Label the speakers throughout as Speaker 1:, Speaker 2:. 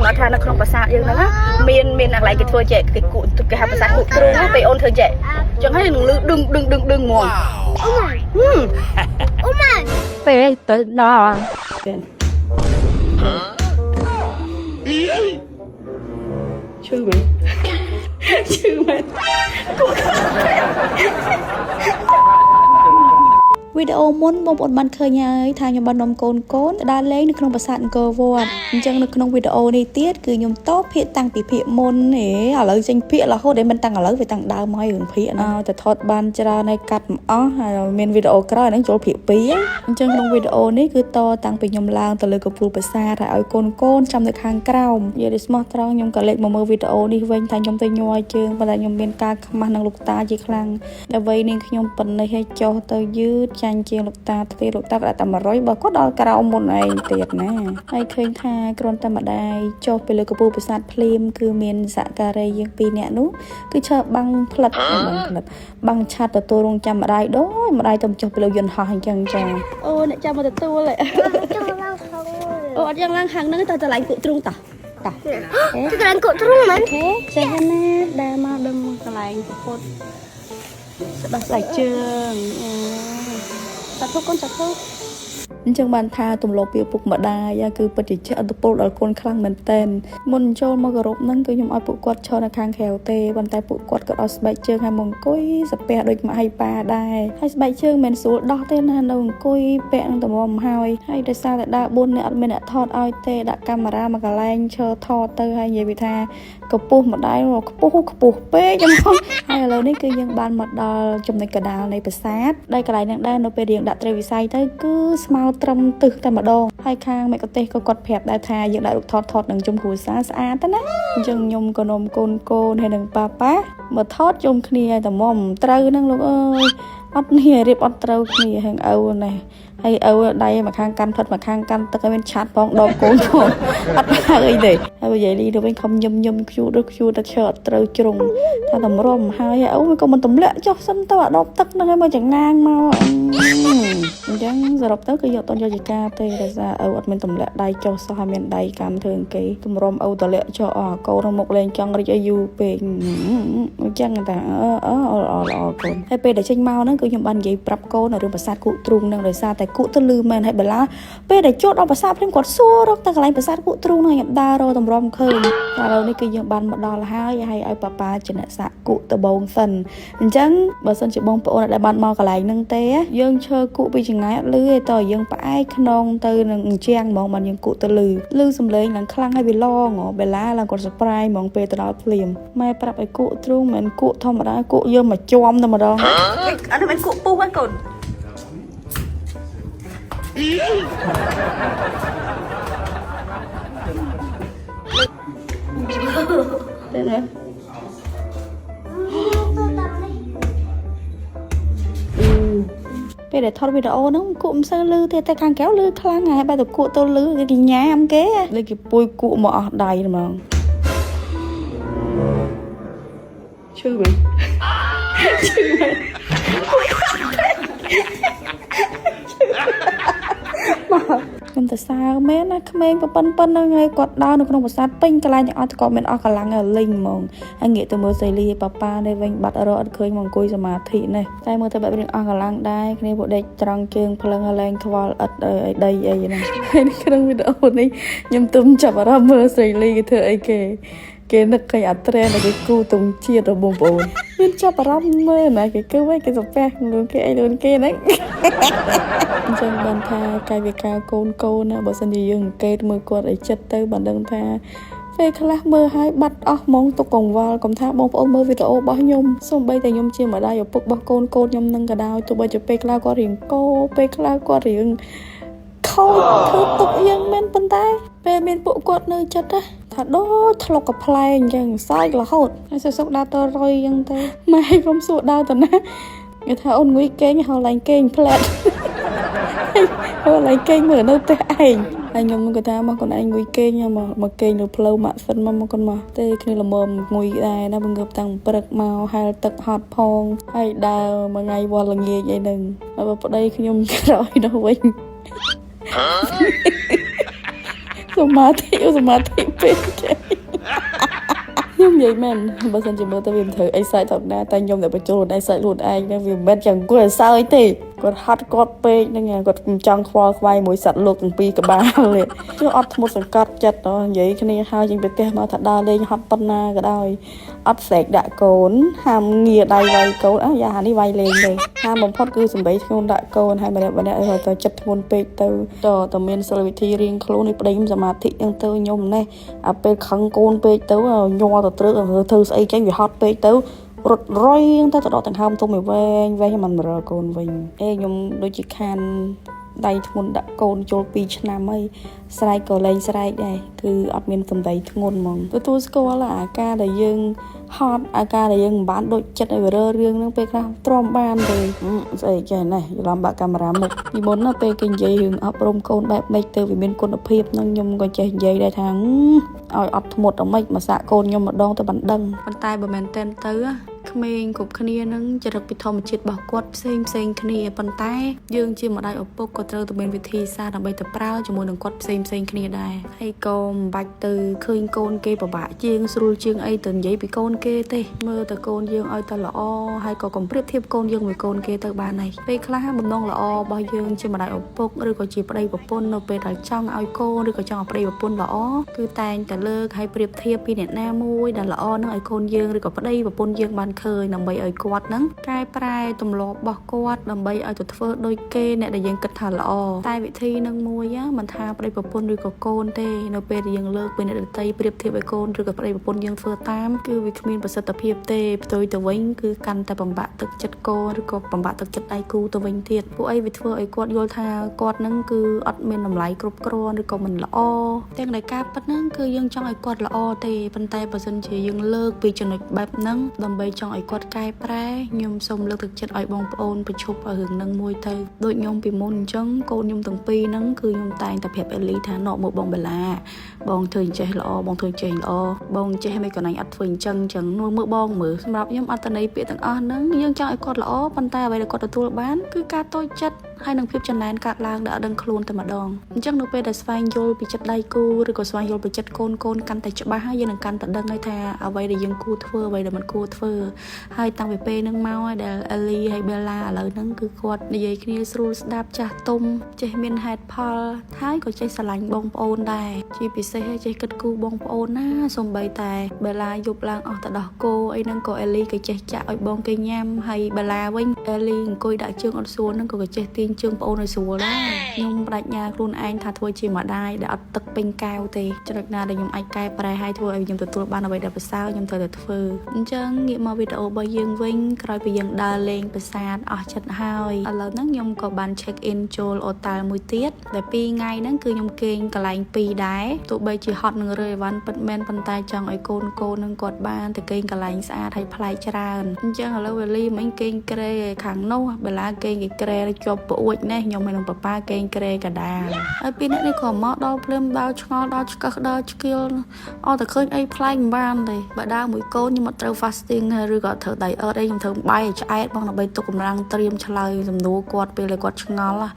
Speaker 1: មកថានៅក្នុងប្រាសាទយើងហ្នឹងណាមានកន្លែងគេធ្វើចេះគេគក់គេហៅប្រាសាទគក់ទ្រូងណាពេលអូនធ្វើចេះចឹងហើយនឹងលឺដឹងដឹងដឹងដឹងហ្មង
Speaker 2: អូម៉ា
Speaker 1: ហឹម
Speaker 2: អូម៉ា
Speaker 3: ពេលទៅដល់
Speaker 1: ឈឺមែនឈឺមែន
Speaker 4: វីដេអូមុនបងប្អូនបានឃើញហើយថាខ្ញុំបាននាំកូនកូនទៅដើរលេងនៅក្នុងប្រាសាទអង្គរវត្តអញ្ចឹងនៅក្នុងវីដេអូនេះទៀតគឺខ្ញុំតភាគតាំងពីភាគមុនហេឥឡូវចេញភាគរហូតដែលមិនតាំងឥឡូវវាតាំងដើមហើយរឿងភាគណាតែថតបានច្រើនហើយកាត់មិនអស់ហើយមានវីដេអូក្រោយហ្នឹងចូលភាគ2អញ្ចឹងក្នុងវីដេអូនេះគឺតតាំងពីខ្ញុំឡើងទៅលើកំពូលប្រាសាទហើយឲ្យកូនកូនចាំនៅខាងក្រោមនិយាយដោយស្មោះត្រង់ខ្ញុំក៏លេចមកមើលវីដេអូនេះវិញថាខ្ញុំទៅញ័រជើងប៉ុន្តែខ្ញុំមានការខ្មាស់នឹងលោកតាជាខ្លាំងដើម្បីនាងខ្ញុំប៉ុណ្ណេះឲ្យចុះទៅយឺតចាញ់ជាងលោកតាទេលោកតាក៏ដាក់តែ100បើគាត់ដល់ក្រោមមុនឯងទៀតណាហើយឃើញថាគ្រាន់តែម្ដាយចុះទៅលើកំពូលប្រាសាទភ្លាមគឺមានសហការីយើងពីរនាក់នោះគឺឈើបាំងផ្លិតបាំងផ្លិតបាំងឆាត់ទទួលរងចាំម្ដាយដូចម្ដាយទៅចុះទៅលើយន្តហោះអញ្ចឹងចា
Speaker 1: អូអ្នកចាំមកទទួលហ៎
Speaker 2: ចង់ឡើងខាង
Speaker 1: អូអត់យ៉ាងឡើងខាងហ្នឹងទៅកន្លែងគក់ទ្រូងតោះតោះ
Speaker 2: ទៅកន្លែងគក់ទ្រូងមែន
Speaker 1: អូខេចេះណាដើរមកដឹងកន្លែងពុទ្ធស្ដោះស្បែកជើងអូសាធុកូនសាធុ
Speaker 4: អញ្ចឹងបានថាទម្លាប់ពីឪពុកម្ដាយគឺពិតជាជះឥទ្ធិពលដល់កូនខ្លាំងមែនទែនមុនចូលមកគោរពហ្នឹងគឺខ្ញុំឲ្យពួកគាត់ឈរនៅខាងក្រៅទេប៉ុន្តែពួកគាត់ក៏ដោះស្បែកជើងឲ្យមកអង្គុយសាពះដូចម៉ាក់ឲ្យប៉ាដែរហើយស្បែកជើងមិនស្រួលដោះទេណានៅអង្គុយពាក់នឹងតម្រាំហើយហើយដោយសារតែដើរ4នាក់អត់មានអ្នកថតឲ្យទេដាក់កាមេរ៉ាមកកន្លែងឈរថតទៅហើយនិយាយពីថាកម្ពស់ម្ដាយមកខ្ពស់ខ្ពស់ពេកហ្មងហើយឥឡូវនេះគឺយើងបានមកដល់ចំណុចកណ្ដាលនៃប្រាសាទដែលកន្លែងហ្នឹងដែរនៅពេលរៀងដាក់ត្រីវិស័យទៅគឺស្មើត្រឹមទិសតែម្ដងហើយខាងមេកទេសក៏គាត់ប្រាប់ដែរថាយើងដាក់រូបថតថតនឹងជុំគ្រួសារស្អាតទៅណាអញ្ចឹងខ្ញុំក៏នាំកូនកូនហើយនឹងប៉ាប៉ាមកថតជុំគ្នាឲ្យតែមុំត្រូវហ្នឹងលោកអើយអត់នេះរៀបអត់ត្រូវគ្នាហឹងឪនេះហើយឪដៃមកខាងកាន់ផិតមកខាងកាន់ទឹកឲ្យមានឆាត់ផងដបកូនផងអត់ហើយទេហើយបើយាយលីទៅវិញខំញឹមញឹមខ្ជូតដូចខ្ជូតតែឈើអត់ត្រូវជ្រុងថាតម្រុំហើយឪវាក៏មិនទម្លាក់ចុះសិនទៅអាដបទឹកហ្នឹងឲ្យមកចងាងមកអញ្ចឹងសរុបទៅគឺយកតន់យកជាការទេដោយសារឪអត់មានទម្លាក់ដៃចុះសោះឲ្យមានដៃកាន់ធ្វើអង្គគេតម្រុំឪទម្លាក់ចុះអស់កូនមកលេងចង់រីកឲ្យយូរពេកអញ្ចឹងតែអឺអឺល្អល្អកូនហើយពេលដែលចេញមកហ្នឹងគឺខ្ញុំបាននិយាយប្រាប់កូននៅរឿងប្រាសាទគក់ទ្រូងហ្នឹងដោយសារតែគក់ទៅលឺមែនហើយបឡាពេលដែលចូលដល់ប្រាសាទភ្លាមគាត់សួររកតែកន្លែងប្រាសាទគក់ទ្រូងហ្នឹងខ្ញុំដើររកតម្រុំឃើញតែឥឡូវនេះគឺយើងបានមកដល់ហើយហើយឲ្យប៉ាប៉ាជាអ្នកសាក់គក់ដបងសិនអញ្ចឹងបើសិនជាបងប្អូនដែលបានមកកន្លែងហ្នឹងទេយើងឈើគក់ពីចង្ងាយអត់លឺទេតើយើងផ្អែកខ្នងទៅនឹងអញ្ចាំងហ្មងបានយើងគក់ទៅលឺលឺសំឡេងឡើងខ្លាំងហើយវាឡងហ៎បេឡាឡើងគាត់ surprise ហ្មងពេលទៅដល់ភ្លាមម៉ែប្រាប់ឲ្យគក់ទ្រូងមិនមែនគក់ធម្មតាគក់យើងមកជាំតែម្ដង
Speaker 1: អានេះមិនគក់ពុះហ្នឹងកូនទេណា
Speaker 2: ទៅតាមនេះ
Speaker 4: ពេលដែលថតវីដេអូហ្នឹងគក់មិនសូវលឺទេតែខាងក្រៅលឺខ្លាំងហើយបែរទៅគក់ទៅលឺគេញ៉ាមគេលឺគេពួយគក់មកអស់ដៃហ្មង
Speaker 1: ឈឺមែនឈឺមែន
Speaker 4: ខ្ញុំទៅសើមែនណាក្មេងប៉ុណ្ប៉ុណ្្នឹងហើយគាត់ដើរនៅក្នុងប្រាសាទពេញកន្លែងទាំងអស់ក៏មានអស់កម្លាំងហើយលេងហ្មងហើយងាកទៅមើលសេលីប៉ាប៉ានេះវិញបាត់រកអត់ឃើញមកអង្គុយសមាធិនេះតែមើលទៅបែបរៀងអស់កម្លាំងដែរគ្នាពួកដេកត្រង់ជើងភ្លឹងហើយលែងខ្វល់ឥតអីដីអីហ្នឹងហើយនៅក្នុងវីដេអូនេះខ្ញុំទុំចាប់អារម្មណ៍មើលសេលីគេធ្វើអីគេគេនឹកឃើញអាត្រេនដែលគេគូទងជាតិរបស់បងប្អូនមានចាប់អារម្មណ៍មើលណាគេគឺវិញគេសាពះខ្លួនគេអីខ្លួនគេហ្នឹង អញ្ចឹងបានថាកាយវិការកូនកូនណាបើសិនជាយើងអង្កេតមើលគាត់ឲ្យចិត្តទៅបានដឹងថាពេលខ្លះមើលឲ្យបាត់អស់ហ្មងទុកកង្វល់កុំថាបងប្អូនមើលវីដេអូរបស់ខ្ញុំសូម្បីតែខ្ញុំជាម្ដាយឪពុករបស់កូនកូនខ្ញុំនឹងក៏ដោយទោះបីជាពេលខ្លះគាត់រៀងកោពេលខ្លះគាត់រៀងខូចធ្វើទុកយើងមែនប៉ុន្តែពេលមានពួកគាត់នៅចិត្តណាថាដូចថ្លុកកប្លែងអញ្ចឹងសើចរហូតហើយសុកដើរទៅរុយអញ្ចឹងទៅម៉ែកុំសួរដើរទៅណាគេថាអូនងុយគេងហៅឡើងគេងផ្លែត ហៅឡើងគេងមើលនៅផ្ទះឯងហើយខ្ញុំក៏ថាមកកូនឯងងុយគេងមកមកគេងនៅផ្លូវម៉ាក់សិនមកមកកូនមកទេគ្នាល្មមងុយដែរណាបង្ងើបតាំងព្រឹកមកហែលទឹកហត់ផងហើយដើរមួយថ្ងៃវល់ល្ងាចអីហ្នឹងហើយបើប្តីខ្ញុំក្រោយដល់វិញ សមាធិសមាធិពេកគេខ្ញុំនិយាយមែនបើសិនជាមើលទៅវាមិនត្រូវអីសើចថតណាតែខ្ញុំតែបញ្ចូលខ្លួនឯងសើចខ្លួនឯងហ្នឹងវាមិនមែនយ៉ាងគួរឲ្យសើចទេគាត់ហត់គាត់ពេកហ្នឹងគាត់មិនចង់ខ្វល់ខ្វាយមួយសត្វលោកទាំងពីរក្បាលទេចុះអត់ធ្មត់សង្កត់ចិត្តនិយាយគ្នាហើយចេញពីផ្ទះមកថាដើរលេងហត់ប៉ុណ្ណាក៏ដោយអត់ស្រែកដាក់កូនហាមងាដៃវាយកូនអាយ៉ានេះវាយលេងទេហាមបំផុតគឺសំបីធ្ងន់ដាក់កូនហើយម្នាក់ម្នាក់ទៅចិត្តធ្ងន់ពេកទៅតតមានសិលវិធីរៀងខ្លួននេះប្តីខ្ញុំសមាធិហ្នឹងទៅខ្ញុំនេះអាពេលខឹងកូនពេកទៅញ័រទៅត្រឹកធ្វើស្អីចេញវាហត់ពេកទៅរត់រយទៅទៅដកដង្ហើមធំឲ្យវែងវែងមិនមករកកូនវិញអេខ្ញុំដូចជាខានដៃធ្ងន់ដាក់កូនចូល2ឆ្នាំហើយស្រែកក៏លែងស្រែកដែរគឺអត់មានសម្ដីធ្ងន់ហ្មងទទួលស្គាល់អាការដែលយើងហត់អាការដែលយើងមិនបានដូចចិត្តឲ្យវារើរឿងហ្នឹងពេលខ្លះទ្រាំបានទេស្អីចេះណេះច្រឡំបាក់កាមេរ៉ាមុខពីមុនណាពេលគេនិយាយរឿងអប់រំកូនបែបម៉េចទៅវាមានគុណភាពហ្នឹងខ្ញុំក៏ចេះនិយាយដែរថាឲ្យអត់ធ្មត់អ្ម៉េចមកសាកកូនខ្ញុំម្ដងទៅបានដឹងប៉ុន្តែបើមែនតែនទៅក្មេងគ្រប់គ្នានឹងចរិតពីធម្មជាតិរបស់គាត់ផ្សេងផ្សេងគ្នាប៉ុន្តែយើងជាម្ដាយឪពុកក៏ត្រូវតែមានវិធីសាស្ត្រដើម្បីទៅប្រើជាមួយនឹងគាត់ផ្សេងផ្សេងគ្នាដែរហើយក៏មិនបាច់ទៅឃើញកូនគេពិបាកជាងស្រួលជាងអីទៅនិយាយពីកូនគេទេមើលតែកូនយើងឲ្យតែល្អហើយក៏កុំប្រៀបធៀបកូនយើងមួយកូនគេទៅបានហើយពេលខ្លះបំណងល្អរបស់យើងជាម្ដាយឪពុកឬក៏ជាប្តីប្រពន្ធនៅពេលដែលចង់ឲ្យកូនឬក៏ចង់ឲ្យប្តីប្រពន្ធល្អគឺតែងតែលើកឲ្យប្រៀបធៀបពីអ្នកណាមួយដែលល្អនឹងឲ្យកូនយើងឬក៏ប្តីប្រពន្ធយើងបានឃើញដើម្បីឲ្យគាត់នឹងកែប្រែទម្លាប់របស់គាត់ដើម្បីឲ្យទៅធ្វើដូចគេអ្នកដែលយើងគិតថាល្អតែវិធីនឹងមួយមិនថាប្តីប្រពន្ធឬក៏កូនទេនៅពេលដែលយើងលើកពីអ្នកដទៃប្រៀបធៀបឲ្យកូនឬក៏ប្តីប្រពន្ធយើងធ្វើតាមគឺវាគ្មានប្រសិទ្ធភាពទេផ្ទុយទៅវិញគឺកាន់តែបំបាក់ទឹកចិត្តកូនឬក៏បំបាក់ទឹកចិត្តដៃគូទៅវិញទៀតពួកអីវាធ្វើឲ្យគាត់យល់ថាគាត់នឹងគឺអត់មានតម្លៃគ្រប់គ្រាន់ឬក៏មិនល្អទាំងដែលការពិតហ្នឹងគឺយើងចង់ឲ្យគាត់ល្អទេប៉ុន្តែបើសិនជាយើងលើកពីចំណុចបែបហ្នឹងដើម្បីចង់ឲ្យគាត់កែប្រែខ្ញុំសូមលើកទឹកចិត្តឲ្យបងប្អូនប្រឈប់ឲ្យរឿងហ្នឹងមួយទៅដូចខ្ញុំពីមុនអញ្ចឹងកូនខ្ញុំទាំងពីរហ្នឹងគឺខ្ញុំតែងតែប្រាប់អេលីថាណកមកបងបេឡាបងធ្វើអញ្ចេះល្អបងធ្វើចេះល្អបងចេះមិនកូនឯងអត់ធ្វើអញ្ចឹងអញ្ចឹងមើលមើលបងមើលសម្រាប់ខ្ញុំអត្តន័យពាក្យទាំងអស់ហ្នឹងយើងចង់ឲ្យគាត់ល្អប៉ុន្តែអ្វីដែលគាត់ទទួលបានគឺការតូចចិត្តហើយនឹងភាពចំណែនកើតឡើងដែលអត់ដឹងខ្លួនតែម្ដងអញ្ចឹងនៅពេលដែលស្វែងយល់ពីចិត្តដៃគូឬក៏ស្វែងយល់ពីចិត្តកូនកូនកាន់តែច្បាស់ហើយយើងនឹងកាន់តែដឹងហើយថាអ្វីដែលយើងគួរធ្វើអ្វីដែលមិនគួរធ្វើហើយតាំងពីពេលហ្នឹងមកហើយដែលអេលីហើយបេឡាឥឡូវហ្នឹងគឺគាត់និយាយគ្នាស្រួលស្ដាប់ចាស់ទុំចេះមានហេតុផលហើយក៏ចេះស្រឡាញ់បងប្អូនដែរជាពិសេសចេះគិតគូរបងប្អូនណាសំបីតែបេឡាយប់ឡើងអស់ទៅដោះគោអីហ្នឹងក៏អេលីក៏ចេះចាក់ឲ្យបងគេញ៉ាំហើយបេឡាវិញអេលីអង្គុយដាក់ជើងអត់ស្រួលហ្នឹងក៏ចេះទាញជើងប្អូនឲ្យស្រួលដែរខ្ញុំបដិញ្ញាខ្លួនឯងថាធ្វើជាម្ដាយដែលអត់ទឹកពេញកែវទេចំណុចណាដែលខ្ញុំអាចកែប្រែឲ្យធ្វើឲ្យខ្ញុំទទួលបានអ្វីដែលប្រសើរខ្ញុំត្រូវតែធ្វើអញ្ចឹងងាកមកវីដេអូរបស់យើងវិញក្រោយពីយើងដើរលេងប្រាសាទអស់ចិត្តហើយឥឡូវហ្នឹងខ្ញុំក៏បាន check in ចូលអូតែលមួយទៀតដែល2ថ្ងៃហ្នឹងគឺខ្ញុំគេងកន្លែង2ដែរទោះបីជាហត់នឹងរើអីវ៉ាន់ពិតមែនប៉ុន្តែចង់ឲ្យកូនកូននឹងគាត់បានទៅគេងកន្លែងស្អាតហើយប្លែកច្រើនអញ្ចឹងឥឡូវវេលីមិញគេងក្រេខាងនោះបេឡាគេងគេក្រេជាប់ប្អួចនេះខ្ញុំហើយនឹងប៉ាប៉ាគេងក្រេកដាលហើយពីនេះនេះក៏មកដល់ភ្លាមដល់ឆ្ងល់ដល់ឆ្កឹះដល់ឆ្កៀលអត់តែឃើញអីប្លែកមិនបានទេបើដើរមួយកូនខ្ញុំអត់ត្រូវ fasting ឬក៏ត្រូវ diet អីខ្ញុំត្រូវបាយឲ្យឆ្អែតបងដើម្បីទុកកម្លាំងត្រៀមឆ្លើយសំណួរគាត់ពេលដែលគាត់ឆ្ងល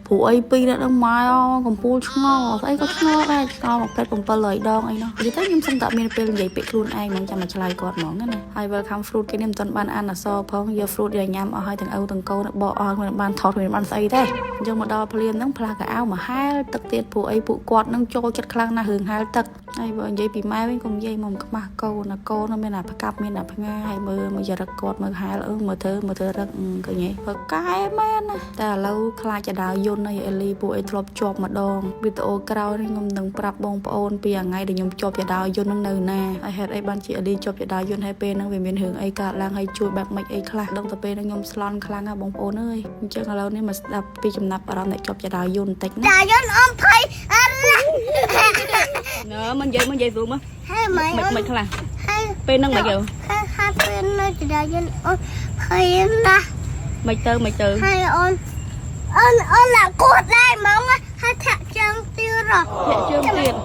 Speaker 4: ់ព្រោះអីពីរនាក់ហ្នឹងម៉ែកំពូលឆ្ងល់ស្អីក៏ឆ្ងល់ដែរឆ្ងល់មកពេទ្យ700ដងអីនោះនិយាយទៅខ្ញុំសឹងតែមានពេលនិយាយពាក្យខ្លួនឯងហ្មងចាំមកឆ្លើយគាត់ហ្មងណាហើយ welcome fruit គេនេះមិនទាន់បានអានអក្សរផងយក fruit យកញ៉ាំអស់ហើយទាំងឪទាំងកូនបកអស់មិនបានថតមិនបានស្អីទេអញ្ចឹងមកដល់ភ្លាមហ្នឹងផ្លាស់កៅអៅមកហែលទឹកទៀតព្រោះអីពួកគាត់ហ្នឹងចូលចិត្តខ្លាំងណាស់រឿងហែលទឹកហើយបើនិយាយពីម៉ែវិញកុំនិយាយមកខ្មាស់កូនណាកូនមានអាផ្កាប់មានអាផ្ងាហើយមើលមកយរឹកគាត់មើលហែលអឺមើលធ្វើមើលធ្វើរឹកឃើញទេបើកែមែនណាតែឥឡូវខ្លាចចដើយន្តហើយអេលីពួកអីធ្លាប់ជាប់ម្ដងវីដេអូក្រោយនេះខ្ញុំនឹងប្រាប់បងប្អូនពីថ្ងៃដែលខ្ញុំជាប់ចដើយន្តនឹងនៅណាហើយហេតុអីបានជាអេលីជាប់ចដើយន្តហើយពេលហ្នឹងវាមានរឿងអីកើតឡើងហើយជួយបែបម៉េចអីខ្លះដឹងតែពេលហ្នឹងខ្ញុំស្លន់ខ្លាំងណាស់បងប្អូនអើយអញ្ចឹងឥឡូវនេះមកស្ដាប់ពីចំណាប់អារម្មណ៍អ្នកជាប់ចដើយន្តបន្តិចណា
Speaker 2: ដាយន្តអ៊ំភ័យអរឡា
Speaker 1: ណើមិននិយាយមិននិយាយស្រួលមក
Speaker 2: ហើយម៉ែ
Speaker 1: មិនមិនខ្លះ
Speaker 2: ហើយ
Speaker 1: ពេលហ្នឹងមិនទៅ
Speaker 2: ហើយហាពេលនៅដាយន្តអ៊ំភ័យណាស់
Speaker 1: មិនទៅមិនទៅ
Speaker 2: ហើយអូនអូនអូនឡាគាត់ដែរហ្មងហើយធាក់ជើងទៀត
Speaker 1: ធាក់ជើងទៀត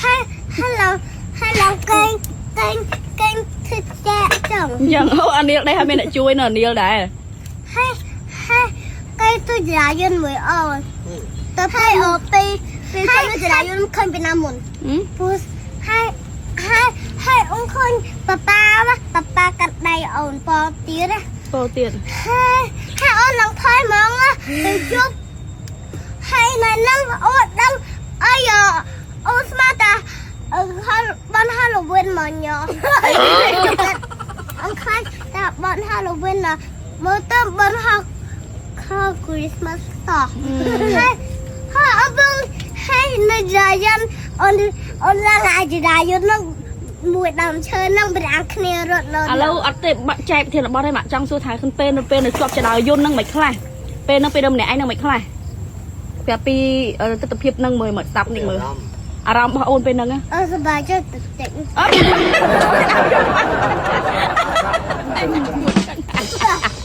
Speaker 2: ហើយហើយឡើងហើយឡើងកេងកេងកេងធ្វើចាក់ចឹង
Speaker 1: អញ្ចឹងអូអានីលដែរហើយមានអ្នកជួយនៅអានីលដែរ
Speaker 2: ហើយហើយកេងទៅដាយន្តមួយអូនទៅហើយអូពី ពេលខ្ញុំនៅចរាយន្តឃើញពីណាមុន
Speaker 1: ហឹម
Speaker 2: ព្រោះហើយហើយហើយអូនឃើញប៉ាប៉ាប៉ាប៉ាកាត់ដៃអូនប៉ទៀតណា
Speaker 1: ពោទៀត
Speaker 2: ហើយហើយអូនឡើងថយហ្មងណាទៅជប់ហើយនៅនឹងអូនដឹងអីអូនស្មានតាអឺហលបន Halloween មកញ៉អូនខ្លាចតាបន Halloween ណាមើលទៅបនហៅខោ Christmas តោះហើយហើយអត់បងហើយនៅចាយ៉ានអូនអូនឡើងអាចចាយ៉ាននឹងមួយដើមឈើនឹងប្រាំងគ្នារត់លើ
Speaker 1: ឥឡូវអត់ទេបាក់ចែកធានរបស់ទេម៉ាក់ចង់សួរថាខ្លួនពេលនៅពេលនៅជាប់ចដោយយន្តនឹងមិនខ្លះពេលនឹងពេលនៅម្នាក់ឯងនឹងមិនខ្លះប្រាប់ពីទស្សនភាពនឹងមើលមកស្ដាប់នេះមើលអារម្មណ៍របស់អូនពេលហ្នឹងណា
Speaker 2: អូសប្បាយចិត្តតិច
Speaker 1: អត់